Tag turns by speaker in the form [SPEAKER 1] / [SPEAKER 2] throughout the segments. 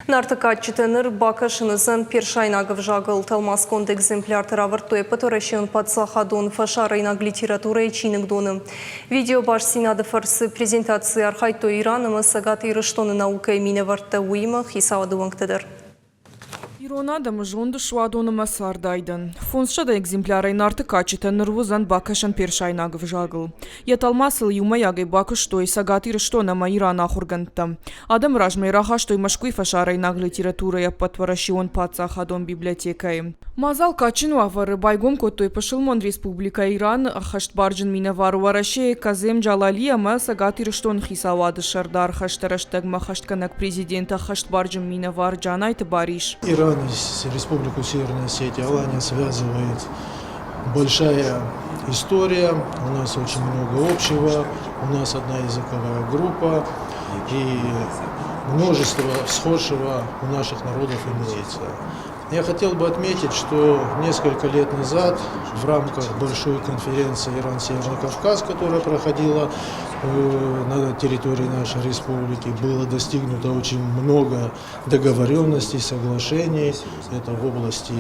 [SPEAKER 1] Нарты кадджытӕ ныр бакӕсын уыдзӕн персайнаг ӕвзагыл. Тӕлмацгонд экземплярты равӕрдтой Ӕппӕтуӕрӕсеон паддзахадон фӕсарӕйнаг литературӕйы чиныгдоны. Видеобастдзинады фӕрцы презентацийы архайдтой Иран ӕмӕ Цӕгат Ирыстоны наукӕйы минӕвӕрттӕ, уыимӕ хицауады уӕнгтӕ дӕр.
[SPEAKER 2] Ирон адӕмы зонды суадон ӕмӕ цардайдӕн. 500 экземплярӕй Нарты кадджытӕ ныр уыдзӕн бакӕсӕн персайнаг ӕвзагыл. Йӕ тӕлмацыл иумӕйагӕй бакуыстой Цӕгат Ирыстон ӕмӕ Ираны ахуыргӕндтӕ. Адӕмы размӕ рахастой Мӕскуыйы фӕсарӕйнаг литературӕйы ӕппӕтуӕрӕсеон паддзахадон библиотекӕйы. Мадзал кадджын уавӕры байгом кодтой Пысылмон Республикӕ Ираны ӕххӕстбарджын минӕвар Уӕрӕсейы Казем Джалали ӕмӕ Цӕгат Ирыстоны хицауады сӕрдар хӕсты рӕстӕгмӕ хӕстгӕнӕг президенты ӕххӕстбарджын минӕвар Джанайты Барис.
[SPEAKER 3] Иран и Республику Северная Осетия, Алания связывает большая история, у нас очень много общего, у нас одна языковая группа и множество схожего у наших народов имеется. Я хотел бы отметить, что несколько лет назад в рамках большой конференции «Иран-Северный Кавказ», которая проходила на территории нашей республики, было достигнуто очень много договоренностей, соглашений. Это в области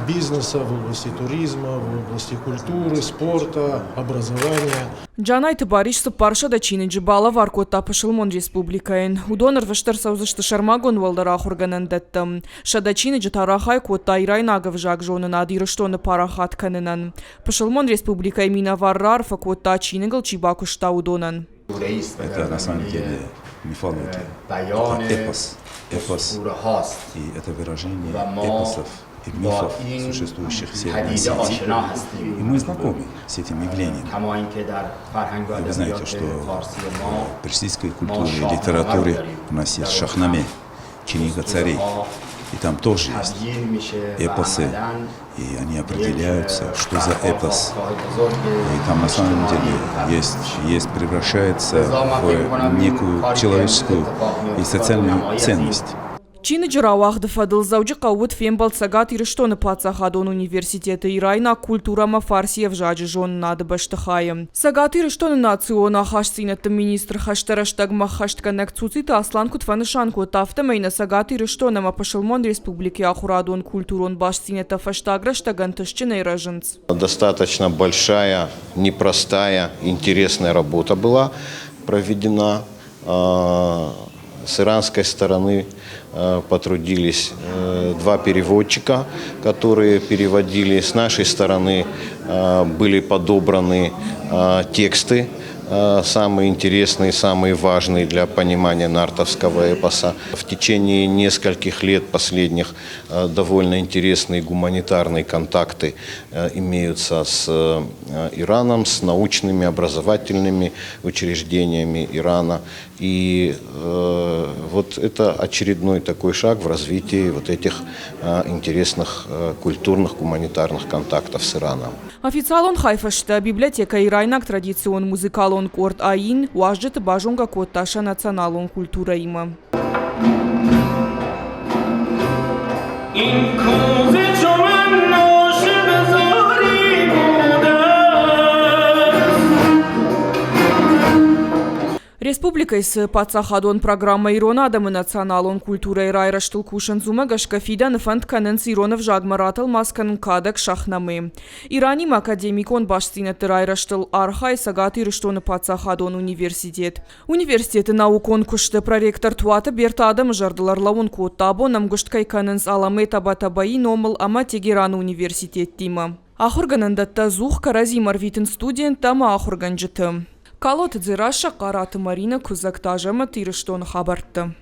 [SPEAKER 3] бизнеса, в области туризма, в области культуры, спорта, образования.
[SPEAKER 2] Джанайты Барис 400 чиныджы балӕвар кодта Пысылмон республикӕйӕн. Уыдон ӕрвыст ӕрцӕудзысты сӕрмагонд уӕлдӕр ахуыргӕнӕндӕттӕм. 100 чиныджы та рахай кодта ирайнаг ӕвзагзонынад Ирыстоны парахат кӕнынӕн. Пысылмон республикӕйы минӕвар раарфӕ кодта, чиныгыл чи бакуыста, уыдонӕн.
[SPEAKER 4] Это на самом деле мифология. Это эпос. Эпос. И это выражение эпосов и мифов, существующих в Северной Осетии. И мы знакомы с этим явлением. И вы знаете, что в персидской культуре и литературе у нас есть Шахнаме, книга царей. И там тоже есть эпосы, и они определяются, что за эпос. И там на самом деле есть превращается в некую человеческую и социальную ценность.
[SPEAKER 2] Чиныджы рауагъды фӕдыл Дзӕуджыхъӕуы уыд фембӕлд Цӕгат Ирыстоны паддзахадон университеты ирайнаг культурӕ ӕмӕ фарси ӕвзаджы зонынады бӕстыхайы. Цӕгат Ирыстоны национ ахастдзинӕдты министр хӕсты рӕстӕгмӕ ӕххӕстгӕнӕг Цуциты Аслан куыд фӕнысан кодта, афтӕмӕй нӕ Цӕгат Ирыстон ӕмӕ Пысылмон республикӕйы ахуырадон-культурон бастдзинӕдтӕ фӕстаг рӕстӕг ӕнтыстджынӕй рӕзынц.
[SPEAKER 5] Достаточно большая, непростая, интересная работа была проведена. С иранской стороны потрудились два переводчика, которые переводили. С нашей стороны были подобраны тексты, самые интересные, самые важные для понимания нартовского эпоса. В течение нескольких лет последних довольно интересные гуманитарные контакты имеются с Ираном, с научными, образовательными учреждениями Ирана. И вот это очередной такой шаг в развитии вот этих интересных культурных, гуманитарных контактов с Ираном.
[SPEAKER 2] Официалон хай фӕстӕ библиотекӕйы ирайнаг традицион музыкалон къорд Аин уазджыты базонгӕ кодта сӕ националон культурӕимӕ. Республикӕйы цы паддзахадон программӕ ирон адӕмы националон культурӕйы райрӕзтыл кусынц, уымӕ гӕсгӕ фидӕны фӕнд кӕнынц ирон ӕвзагмӕ ратӕлмац кӕнын кадӕг Шахнаме. Иранимӕ академикон бастдзинӕдты райрӕзтыл архайы Цӕгат Ирыстоны паддзахадон университет. Университеты наукон куысты проректор Туаты Берта адӕмы зӕрдыл ӕрлӕууын кодта, абон ӕмгуыст кӕй кӕнынц Аламе Табатабайы номыл ӕмӕ Тегераны университеттимӕ. Ахуыргӕнӕндӕттӕ ӕдзух кӕрӕдзимӕ ӕрвитынц студенттӕ ӕмӕ ахуыргӕнджыты. Калоты Дзерассӕ, Хъараты Маринӕ, Куыдзӕгты Азӕмӕт, Ирыстоны хабӕртты.